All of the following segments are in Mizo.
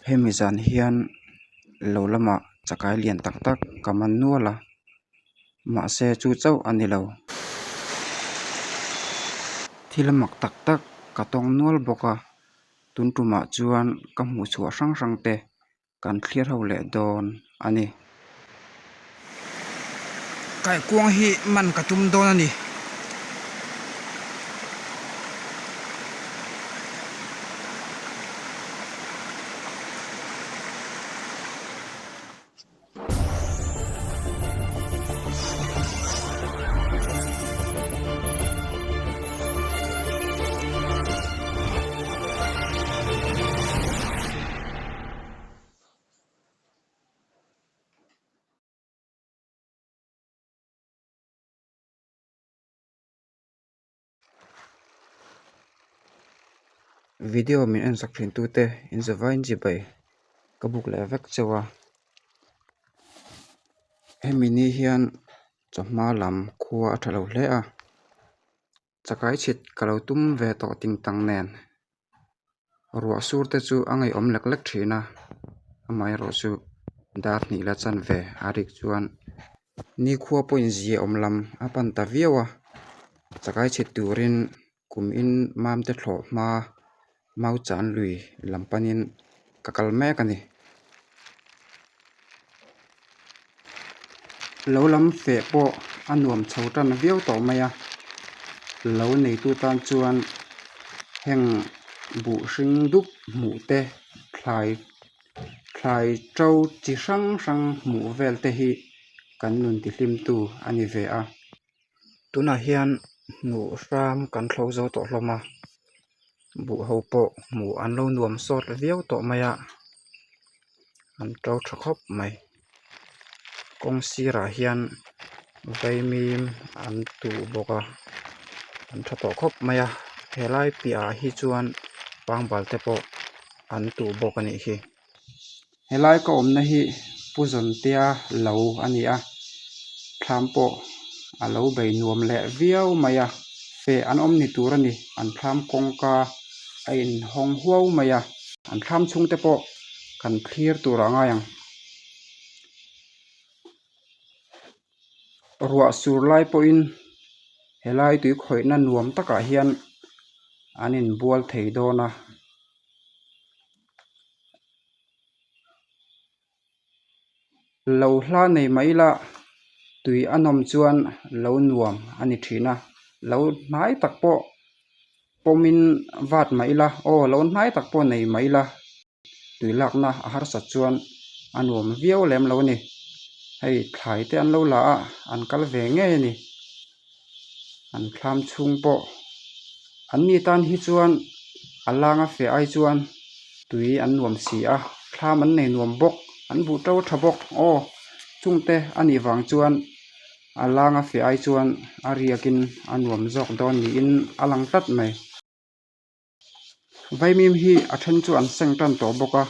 Hemi zan hian lo lamah chakai lian tak tak ka man nual a, mahse chu chauh a ni lo. Thil mak tak tak ka tawng nual bawk a, tun tumah chuan ka hmuh chhuah hrang hrang te kan thlir ho leh dawn a ni. Kaihkuang hi man ka tum dawn a ni. Video min en sak thin tute in zavain chibai ka buk leh vek chauh a hemi ni hian chawhma lam khua a tha lo hle a. Chakai chhit ka lo tum ve tawh ting tang nen ruah sur te chu a ngaihawm lek lek thin a amaherawh chu dar hnih la chan ve a rik chuan nikhua pawhin ziaawm lam a pan ta viau a chakai chhit turin kum in mam te thlawh hma mau chan lui lam panin ka kal mek a ni. Lo lam feh pawh a nuam chho tan viau tawh mai a, lo neitu tan chuan heng buh hring dup hmuh te thlai thlai to chi hrang hrang hmuh vel te hi kan nun tihlimtu a ni ve a. Tunah hian hmuh hram kan thlo zo tawh hlawm a, buh ho pawh hmuh an lo nuam sawt viau tawh mai a, an to tha khawp mai. Kawng sirah hian vaimim an tuh bawk a, an tha tawh khawp mai a, helai piahah hi chuan pangbal te pawh an tuh bawk a nih hi. Helai ka awmna hi Pu Zawntea lo a ni a, thlam pawh a lo bei nuam leh viau mai a, feh an awm ni tur a ni, an thlam kawngka a inhawng huau mai a, an thlam chhungte pawh kan thlir tur a ngai ang. Ruah sur lai pawhin helai tui khawihna nuam takah hian an inbual thei dawn a. Lo hla nei mai ila tui a nawm chuan lo nuam a ni thin a, lo hnai tak pawh pawmin vat mai ila aw lo hnai tak pawh nei mai ila tui lakna a harsat chuan a nuam viau lem lo a ni. Hei thlai te an lo la a an kal ve ngei a ni. An thlam chhung pawh an ni tan hi chuan a langa feh ai chuan tui an nuam si a thlam an nei nuam bawk an buh to tha bawk aw chungte a nih vang chuan a langa feh ai chuan a riakin a nuam zawk dawn niin a lang tlat mai. Vaimim hi a then chu an seng tan tawh bawk a.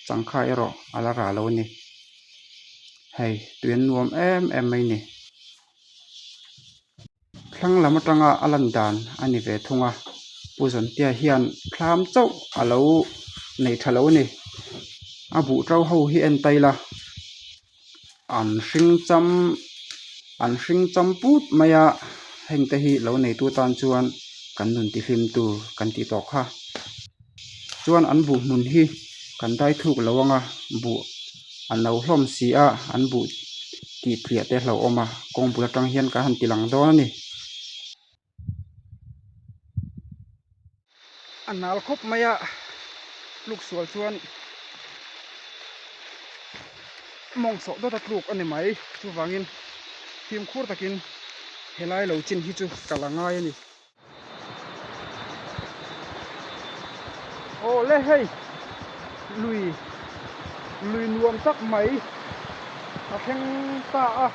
Changkha erawh a la rah lo a ni. Hei tui an nuam em em mai ni. Thlang lam atanga a lan dan a ni ve thung a, Pu Zawntea hian thlam chauh a lo nei tha lo a ni. A buh to ho hi en ta ila an hring cham an hring cham put mai a, heng te hi lo neitu tan chuan kan nun tihlim tur kan tih tawh kha. Chuan an buh hmun hi kan dai thuk lo ang a, buh an lo hlawm si a, an buh tih tliah te hlauhawm a, kawng bul atang hian kan han ti lang dawn a ni. A nal khawp mai a, tluk sual chuan mawng sawh dawt a tluk a ni mai. Chuvangin fimkhur takin helai lo chin hi chu ka la ngai a ni. Aw le hei lui lui nuam tak mai a thleng ta a.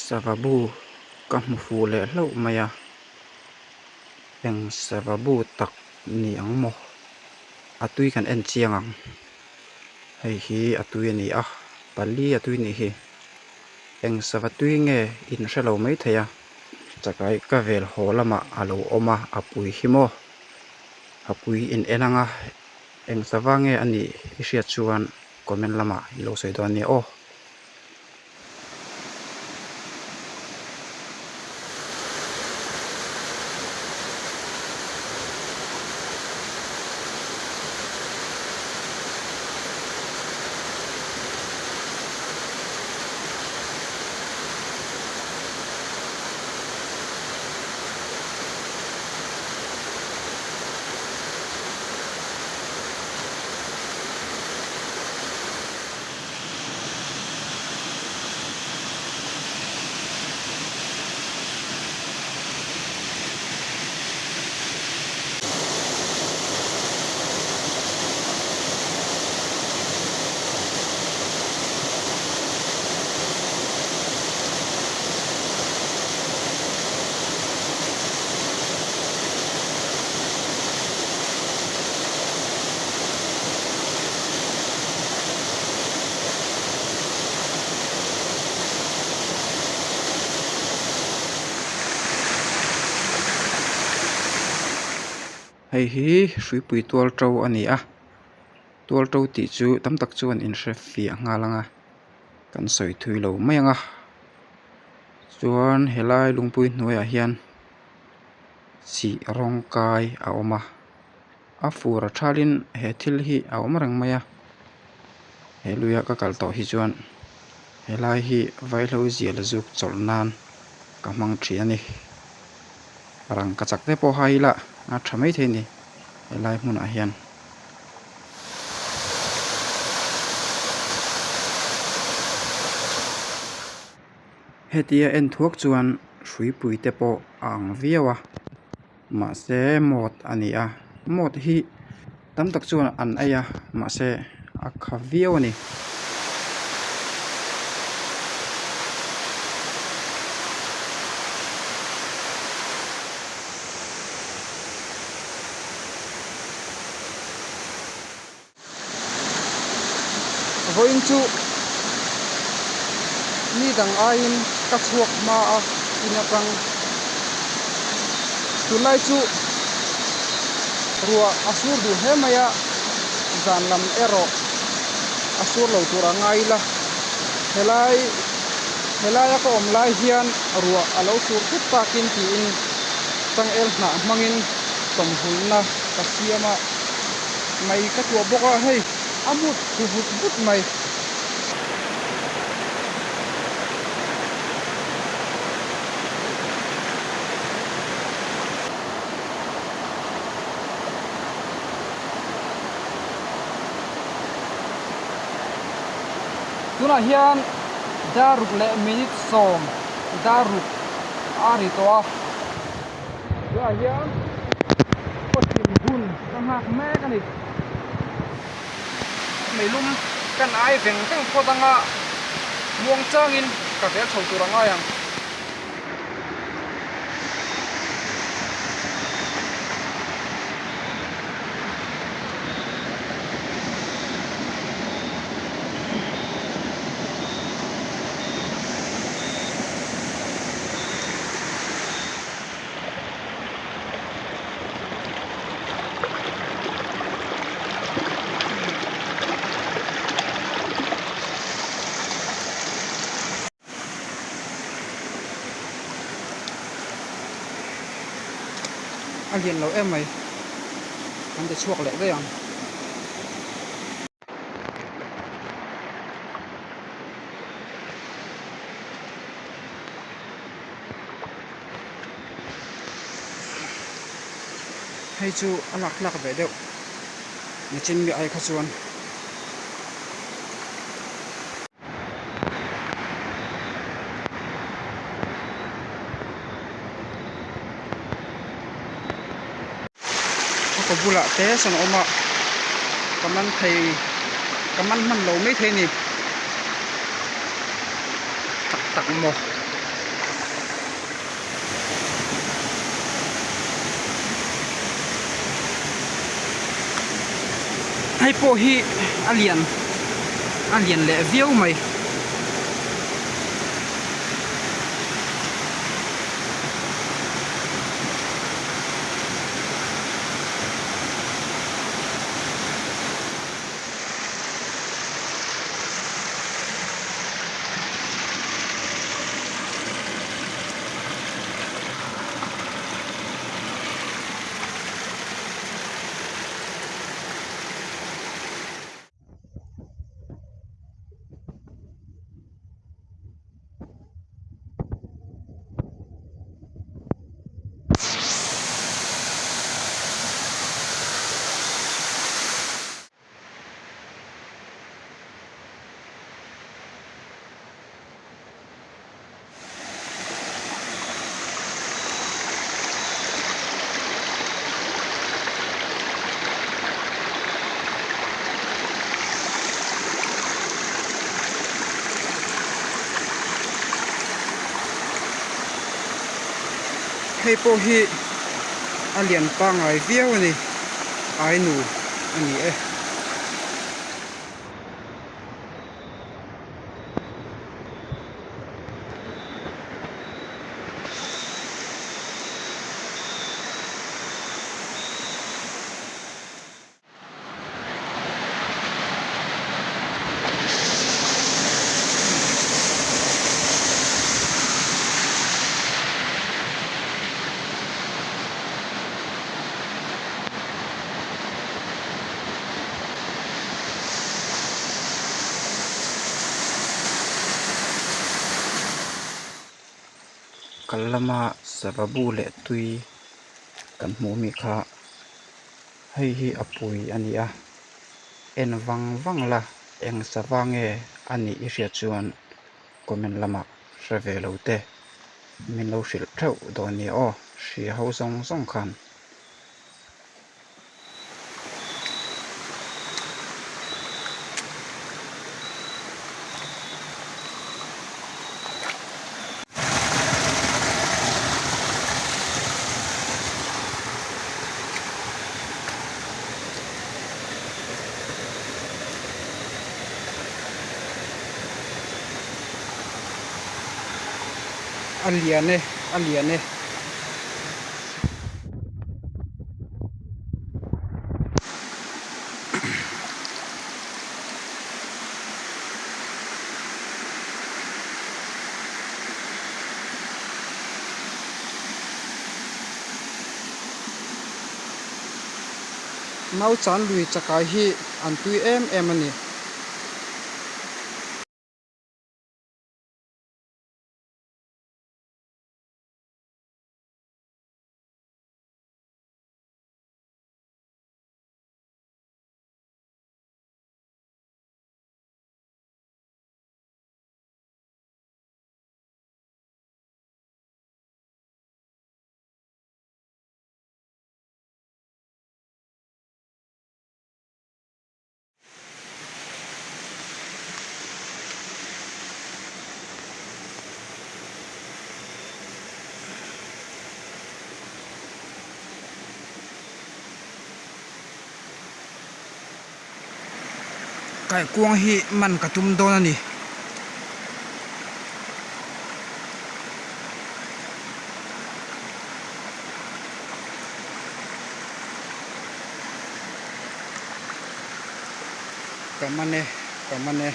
Sava bu ka hmu fuh leh hlauh mai a, eng sava bu tak ni ang maw? A tui kan en chiang ang, hei hi a tui a ni a, pali a tui nih hi, eng sava tui nge in hre lo maithei a, chakai ka vel haw lamah a lo awm a, a pui hi maw? A pui in en ang a, eng sava nge a nih i hriat chuan comment lamah i lo sawi dawn nia aw. Hei hi hruipui tual to a ni a tual to tih chu tam tak chuan in hre fiah nghal ang a kan sawi thui lo mai ang a chuan helai lungpui hnuaiah hian sih rawng kai a awm a. A fur a thalin he thil hi a awm reng mai a he luia ka kal tawh hi chuan helai hi vaihlo zial zuk chawlh nan ka hmang thin a ni rangka chak te pawh hai ila a tha maithei a ni helai hmunah hian. Hetia en thuak chuan hruipui te pawh a ang viau a. Mahse mawt a ni a mawt hi tam tak chuan an ei a mahse a kha viau a ni. Vawiin chu mi dang aiin ka chhuak hma a in atang tunlai chu ruah a sur duh hle mai a zan lam erawh a sur lo tur a ngai ila helai helaia ka awm lai hian ruah a lo sur thut takin tiin changel hnah hmangin tawmhulna ka siam a. Mai ka tuah bawk a hei a mut thu vut vut mai. Tunah hian daruk leh minute sawm daruk a ri tawh a. Tunah hian khawthim hun ka nghak mek a ni. Meilum kan ai veng veng phawt anga muang changin ka vel chho tur a ngai ang. A lian lo em mai an ti chhuak leh daih ang. Hei chu a lak tlak ve deuh nichin mi ai kha chuan. A kaw bulah te sawn a awm a ka man thei ka man hman lo mai thei a ni tak tak maw. Hei pawh hi a lian a lian leh viau mai. Hei pawh hi a lian pangngai viau a ni ainu a ni e. Kal lama sava bu leh tui kan hmuh ami kha hei hi a pui a ni a en vang vang la eng sava nge a nih i hriat chuan comment lamah hre ve lo te min lo hrilh theuh dawn nia aw hria ho zawng zawng khan. A lian e a lian e. Nau chan lui chakai hi an tui em em a ni. Kaihkuang hi man ka tum dawn a ni. Ka man e ka man e.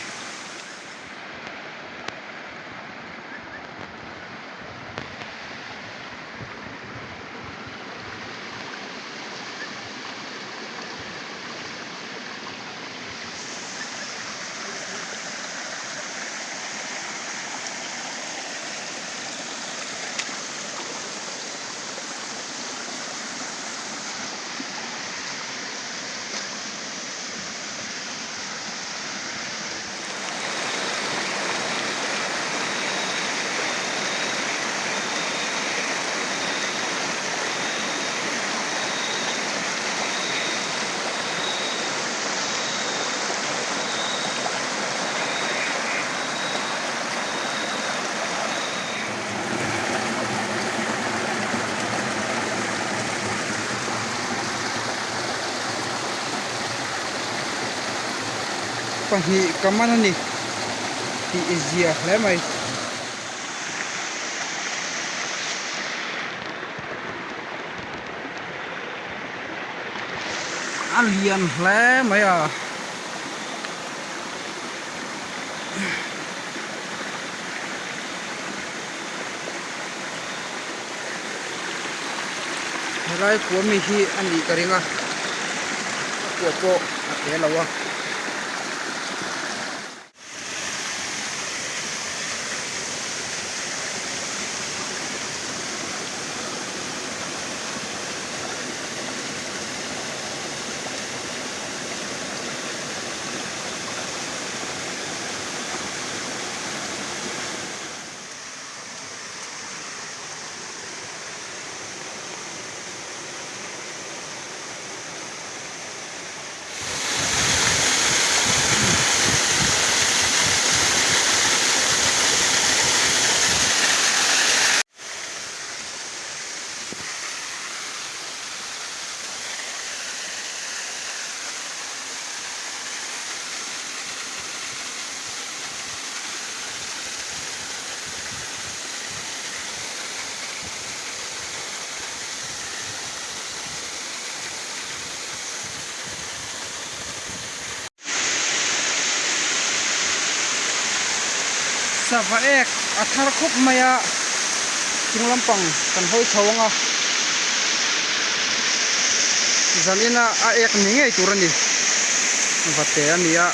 pahnih ka man a ni tih i zia hle mai. A lian hle mai a. Helai kua mi hi a nih ka ring a a kua pawh a te lo a. Sava ek a thar khawp mai a, chung lampang kan hawi chho ang a, zanina a ek ni ngei tur a ni, va te a ni a.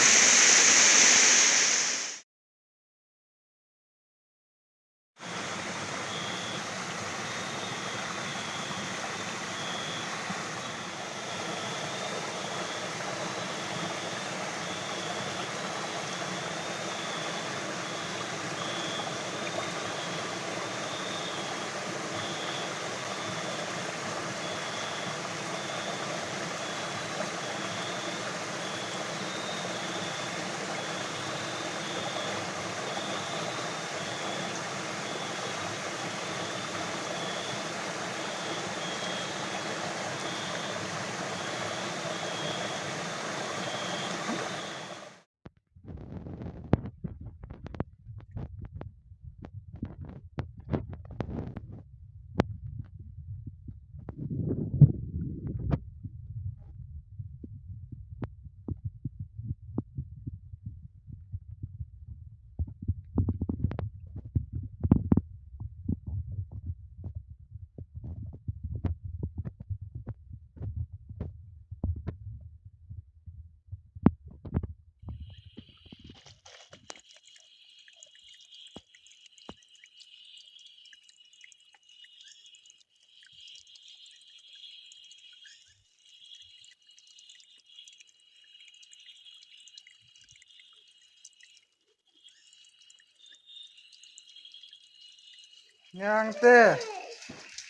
Niangte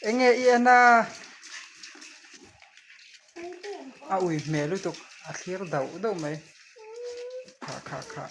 eng nge i en a a ui hmel lutuk a thlir dauh dauh mai khah khah khah.